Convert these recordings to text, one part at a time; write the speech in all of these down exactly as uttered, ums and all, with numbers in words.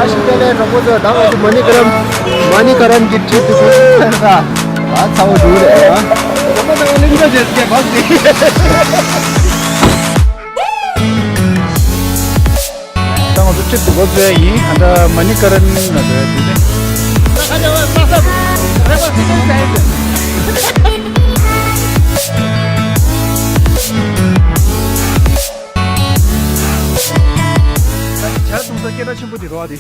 ཨ་ཤི་ཀ་ལའི་གྲོགས་པོ་ཚོ། ད་ང་ཚོ་མ་ནི་ཀ་རན། མ་ནི་ཀ་རན་གྱི་ཁྲིད་དུ་འགྲོ་ཡིན་ད། ཨ་ཚ་བོ་འདུག་རེད་ཨ། ད་ང་ཚོ་ཁྲིད་དུ་འགོ་འཛུགས་ཡ་ཡིན། ཨ་ད་མ་ནི་ཀ་རན་ལ་འགྲོ་ཡ་དེ་རེད། ཇ་འཐུང་ས་སྐད་གྲགས་ཆེན་པོ་དེ་རེད་བ་དེ།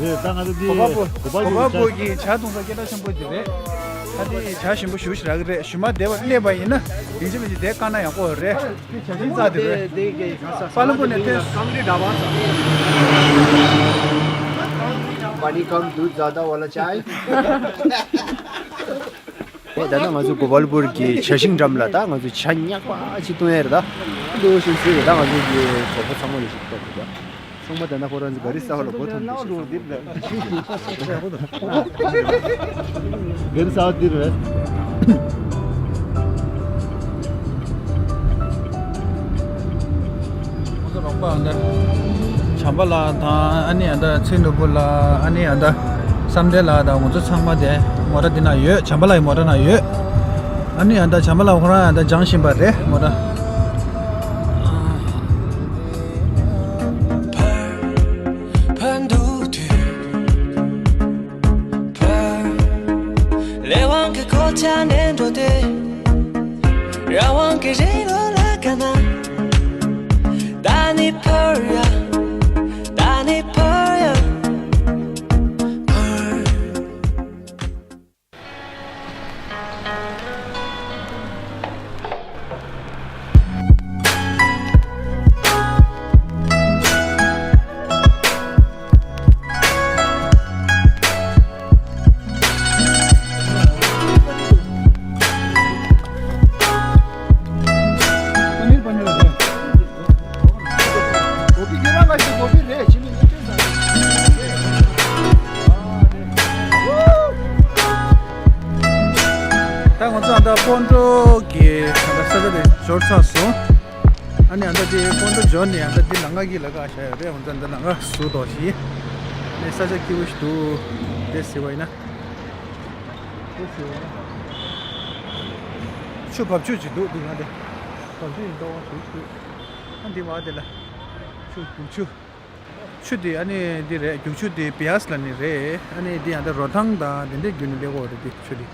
རེད། ད་ང་ཚོ་འདི་གོ་པལ་པུར། གོ་པལ་པུར་གྱི་ཇ་འཐུང་ས་སྐད་གྲགས་ཆེན་པོ་དེ་རེད། ད་དེ་ཇ་ཞིམ་པོ་ཞེ་པོ་ཞིག་རག་གི་རེད། ཞུ་མ་བསྡད་པ་སླེབས་པ་ཡིན་ན་ཡིན་གཅིག་མིན་གཅིག་བསྡད་བཀག་ན་ཡག་པོ་རེད། དེ་ཇ་ཞིམ་ཙག་དེ་རེད། པ་ལུ་པུར་ནས་ཐོན། पानी कम दूध ज्यादा वाला चाय। ད་ལྟ་ང་ཚོ་གོ་པལ་པུར་གྱི་ཇ་ཞིང་འགྲམ་ལ་ད་ང་ཚོ་ཇ་ཉག་པ་ཅིག་བཏུང་ཡ་རེད། ད་འདུག་ཞིག་བཟོས་ཡོད། ད་ང་ཚོ་གི་གྲོགས་པོ་ཚང་མ་ལ་ཞིག་བཏབ་འདུག་ད་ཚང་མ་ད་ལྟ་ཁོ་རང་ཚོ་ག་རི་ས་ཧོ་ལ་སྒོ་ཐོམ་འདུག་ཞིག་ག་རི་ས་ཧོ་འདིར་རེད། ང་ཚོ་རོགས་པ་ཨ་འདྲ་བྱམས་པ་ལགས་དང་། ཨ་ནི་ཨ་འདྲ་ཚེ་ནོར་བུ་ལགས། ཨ་ནི་ཨ་འདྲ་བསམ་གཏན་ལགས་དང་། ང་ཚོ་ཚང་མ་དེ་མོ་ཊ་འདི་ན་ཡོད། བྱམས་པ་ལགས་ཀྱི་མོ་ཊ་ན་ཡོད། ཨ་ནི་ཨ་འདྲ་བྱམས་པ་ལགས་ཁོ་རང་ཨ་འདྲ་སྦྱང་བཞིན་པ་རེད་མོ་ཊ། ཕར་འདུག་དུས། ཕར། ལས་དབང་གི་གོ་ཆ་ནས་འགྲོ་དུས། རང་དབང་གི་རི་ལོ་ལ་དགའ་ན། ད་ནི་ཕར་ཡ། ད་ནི་ཕར་ཡ། ཕར། ད་ང་ཚོ་ཨ་ད་སྤོན་ཊོ་གི་ཨ་ད་ས་ཆ་དེ་འབྱོར་ཚར་སོང་། ཨ་ནི་ཨ་ད་དེ་སྤོན་ཊོ་འབྱོར་ནས་ཨ་ད་དེ་ལམ་ཁ་གི་ལ་ཁ་བཞག་ཡོད་རེད། ང་ཚོ་ཨ་ད་ལམ་ཁ་ཟུར་དོག་ཞིག་ནས་ས་ཆ་སྐྱིད་པོ་ཞིག་འདུག་དེ་ཟེར་བ་ཡིན་ན། དེ་ཟེར་བ་ཡིན་ན། ཆུ་འབབ་ཆུ་ཅིག་འདུག་འདུག་ང་དེ་འབབ་ཆུ་ཡིན་ཏོག་ཞིག་འདུག་ཨ་འདི་བ་དེ་ལ་ཆུ་འབབ་ཆུ། ཆུ་དེ་ཨ་ནི་འདི་རེད། རྒྱུག་ཆུ་དེ་བི་ཡཱས་ལ་ནི་རེད། ཨ་ནི་འདི་ཡང་ད་རོ་ཐང་དང་དེ་འདྲའི་བརྒྱུད་ནས་སླེབས་ཀྱི་ཡོད་རེད། དེ་ཆུ་དེ་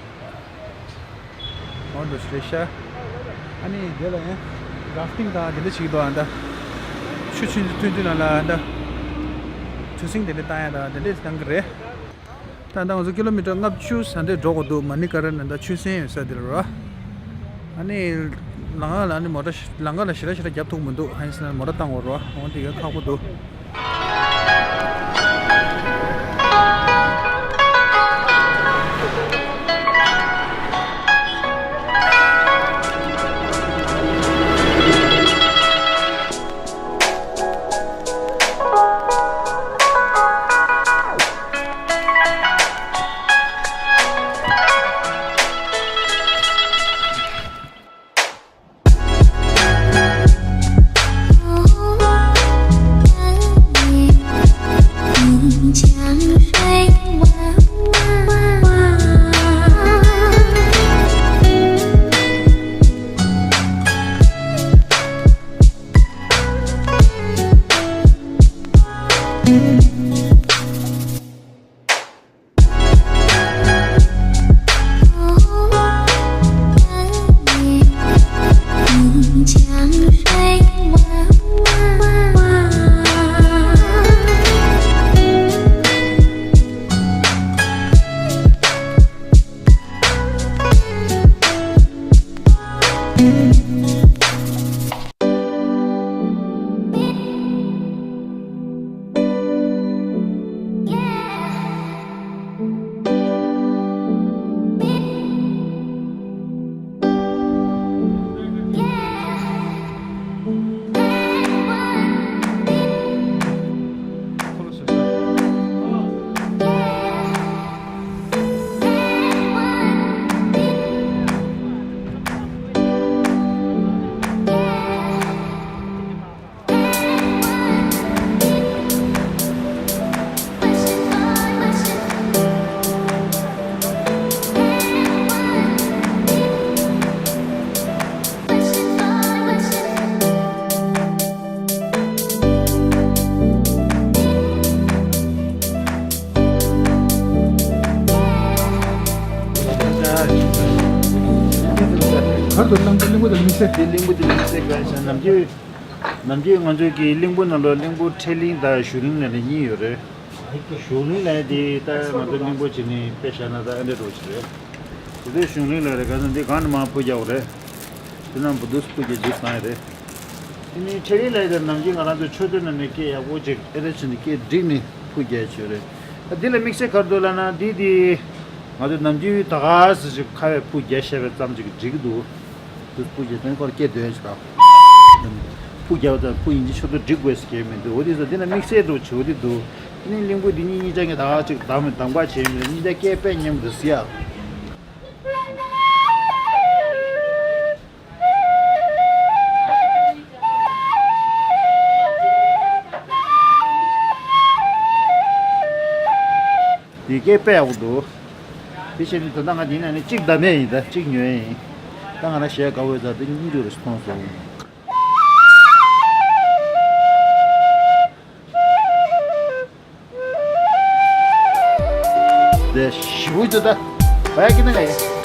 འོ་འདུག་རེད་ཤག་ཨ་ནི་དེ་ལ་ཡང་རཱཕ་ཊིང་དང་དེ་འདྲ་བྱེད་ཀྱི་འདུག་ཨ་ད་ཆུ་ཆུ་ཐུང་ཐུང་ནང་ལ་ཨ་ད་ཆུ་སྲིན་དེ་འདྲ་བཏང་ཡ་དང་དེ་འདྲས་བཏང་གི་རེད། ད་ལྟ་ང་ཚོ་ཀི་ལོ་མི་ཊར་ལྔ་བཅུ་ས་འདྲ་འགྲོ་དགོས་འདུག་མ་ནི་ཀ་རན་ནས་ད་ཆུ་སྲིན་ཡོད་ས་དེ་ལ་རོ། ཨ་ནི་ལམ་ཁ་ལ་ཨ་ནི་མོ་ཊ་ལམ་ཁ་ལ་ཞེ་དྲག་ཞེ་དྲག་རྒྱབ་ཐུབ་མི་འདུག་ཧན་སི་ན་མོ་ཊ་བཏང་དགོས་རོ། འོ་དེ་ག་ཁག་པོ་འདུག་གླིང་བུ་དང་དམིགས་བསལ། དེ་གླིང་བུ་དེ་དམིགས་བསལ་ག་རེ་ཟེར་ན། ནམ་རྒྱུན་ནམ་རྒྱུན་ང་ཚོའི་གི་གླིང་བུ་ནང་ལོགས་གླིང་བུ་འཕྲེད་གླིང་དང་བཞུགས་གླིང་ལབ་ནས་གཉིས་ཡོད་རེད། བཞུགས་གླིང་ལབ་དེ་ད་ང་ཚོ་གླིང་བུ་བྱས་ནས་དཔེ་བཞག་ན་ད་ཨ་འདྲ་འདྲ་བོ་ཞིག་རེད། དེ་ཚོའི་བཞུགས་གླིང་ལབ་རེད། ག་ཚོད་འདི་གང་ནས་མར་སྤུ་རྒྱག་པ་རེད། དེ་ནང་བུ་དུས་སྤུ་རྒྱག་རྒྱུ་གང་རེད། དེ་ནས་འཕྲེད་གླིང་ལབ་དེ་ནམ་རྒྱུན་ང་རང་ཚོ་མཆོད་རྟེན་ནང་ནས་སྐད་ཡག་པོ་ཅིག་ཨེ་རེ་བྱས་ནས་སྐད་བསྒྲིགས་ནས་སྤུ་རྒྱག་ཆོག་རེད། ད་འདི་ལ་དམིགས་བསལ་ག་རེ་འདུག་ལབ་ན། འདི་དེ་ང་ཚོ་ནམ་རྒྱུན་ད་ག་ཟེ་ཅིག་ཁ་བས་སྤུ་རྒྱག་བཤད་པ་ཙམ་ཅིག་འགྲིག་གི་འདུག་དུས་སྤུ་རྒྱག་དོན་ཁོར་སྐད་འདོན་ཆོག་ར། སྤུ་རྒྱག་དང་སྤུ་ཡིན་གཅིག་མཆོད་རྟེན་སྒྲིག་དགོས་ཟེར་གྱི་མི་འདུག་འོ་དེ་ཚོ་འདི་ན་དམིགས་བསལ་འདྲ་བོ་ཅིག་འོ་དེ་འདུག་དེ་ནས་གླིང་བུ་འདི་གཉིས་གཉིས་ཆ་ངས་ད་ག་ཅིག་གདམ་གདམ་ག་བྱས་མི་གཉིས་ཆ་སྐད་དཔེ་སྙན་པོ་འདུག་ཟེར་ཡ། དེ་སྐད་དཔེ་ཡག་པོ་འདུག་དེ་བྱས་ནས་ད་ལྟ་ང་འདི་ནས་ནི་གཅིག་བདམས་ཡས་ཡིན། ད་གཅིག་ཉོ་ཡས་ཡིན། ད་ང་རང་གཞས་དགའ་བོ་ཡོད་ཙང་དེ་གཉིས་འདྲ་བོ་ཞིག་མཐོང་སོང་། དེ་ཞིབ་པོ་འདུག་ད་བས་ཀྱི་ན་ངས།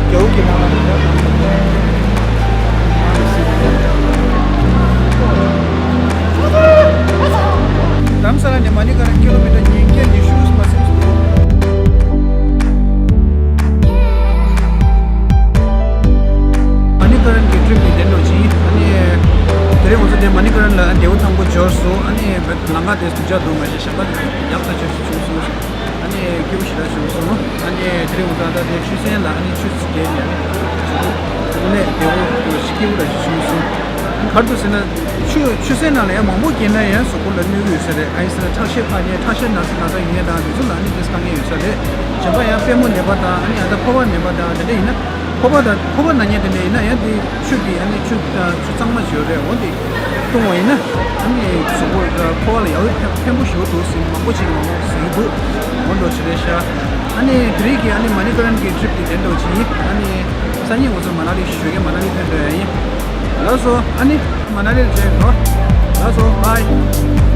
རྒྱ་འུ་གི་ནང་ལ་རྡ་རམ་ས་ལ་ནས་མ་ཎི་ཀ་རན་ཀི་ལོ་མི་ཊར་ཉིས་བརྒྱ་ཉི་ཤུ་མ་ཟིན་སོང་། མ་ཎི་ཀ་རན་གྱི་ཊི་རིབ་ནི་དེ་འདྲ་ཅིག་ཨ་ནི་དེ་རིང་ང་ཚོ་དེ་མ་ཎི་ཀ་རན་ལ་ལྡེའུ་དང་པོ་འབྱོར་སོང་། ཨ་ནི་ལམ་ཁ་དེ་སྡུག་ཅག་འདུག་མ་གཞི་ཞག་པ་ཡག་ཐག་ཆོད་ཅིག་བྱུང་སོང་། ཨ་ནི་སྐྱིད་པོ་ཞེ་དྲག་བྱུང་སོང་། ཨ་ནི་དེ་རིང་ང་ཚོ་ད་ལྟ་དེ་ཆུ་སྲིན་ལ་ཨ་ནི་ཆུ་བརྒལ་ནས་ཨ་ནི་དེ་ནས་ལྡེའུ་སྐྱིད་པོ་ར་ཞིག་བྱུང་སོང་། ག་རེ་འདུག་ཟེར་ན། ཆུ་ཆུ་སྲིན་ནང་ལ་ཡང་མང་པོ་སྐྱེས་ན་ཡང་གཟུགས་པོ་ལ་གནོད་ཀྱི་ཡོད་ས་རེད། ཨ་ཡིན་ཟེར་ན་ཁྲག་ཤེད་འཕར་མཁན་ཁྲག་ཤེད་ན་ཚ་ན་ཚ་ཡོད་མཁན་དང་དེ་ཚོ་ལ་ནི་དེ་དཀའ་ངལ་ཡོད་ས་རེད། གཞན་པ་ཡང་པུས་མོ་ནད་པ་དང་ཨ་ནི་ཨ་ད་ཕོ་བ་ནད་པ་དང་དེ་འདྲ་ཡིན་ན། ཕོ་བ་དང་ཕོ་བ་ན་མཁན་དེ་འདྲ་ཡིན་ན་ཡང་དེ་ཆུ་དེ་ཨ་ནི་ཆུ་ཆུ་གཙང་མ་ཞིག་ཡོད་རེད། འོ་དེ་བཏུང་བ་ཡིན་ན་ཨ་ནི་གཟུགས་པོ་ཕོ་བ་ལ་ཡག་པོ་ཕན་ཕན་པོ་ཞིག་འདུག་ཟེར་མང་པོ་ཅིག་མང་པོ་ཟེར་གྱི་འདུག་འོ་འདྲ་ཞིག་རེད་ཤག་ཨ་ནི་དེ་རིང་གི་ཨ་ནི་མ་ཎི་ཀ་རན་གྱི་ཊི་རིབ་དེ་དེ་འདྲ་ཅིག་ཡིན། ཨ་ནི། སང་ཉིན་ང་ཚོ་མ་ན་ལི་ཞོགས་ཀས་མ་ན་ལི་ཐོན་འགྲོ་ཡ་ཡིན། ལགས་སོ། ཨ་ནི་མ་ན་ལི་མཇལ་འགྲོ། ལགས་སོ། བྷའི།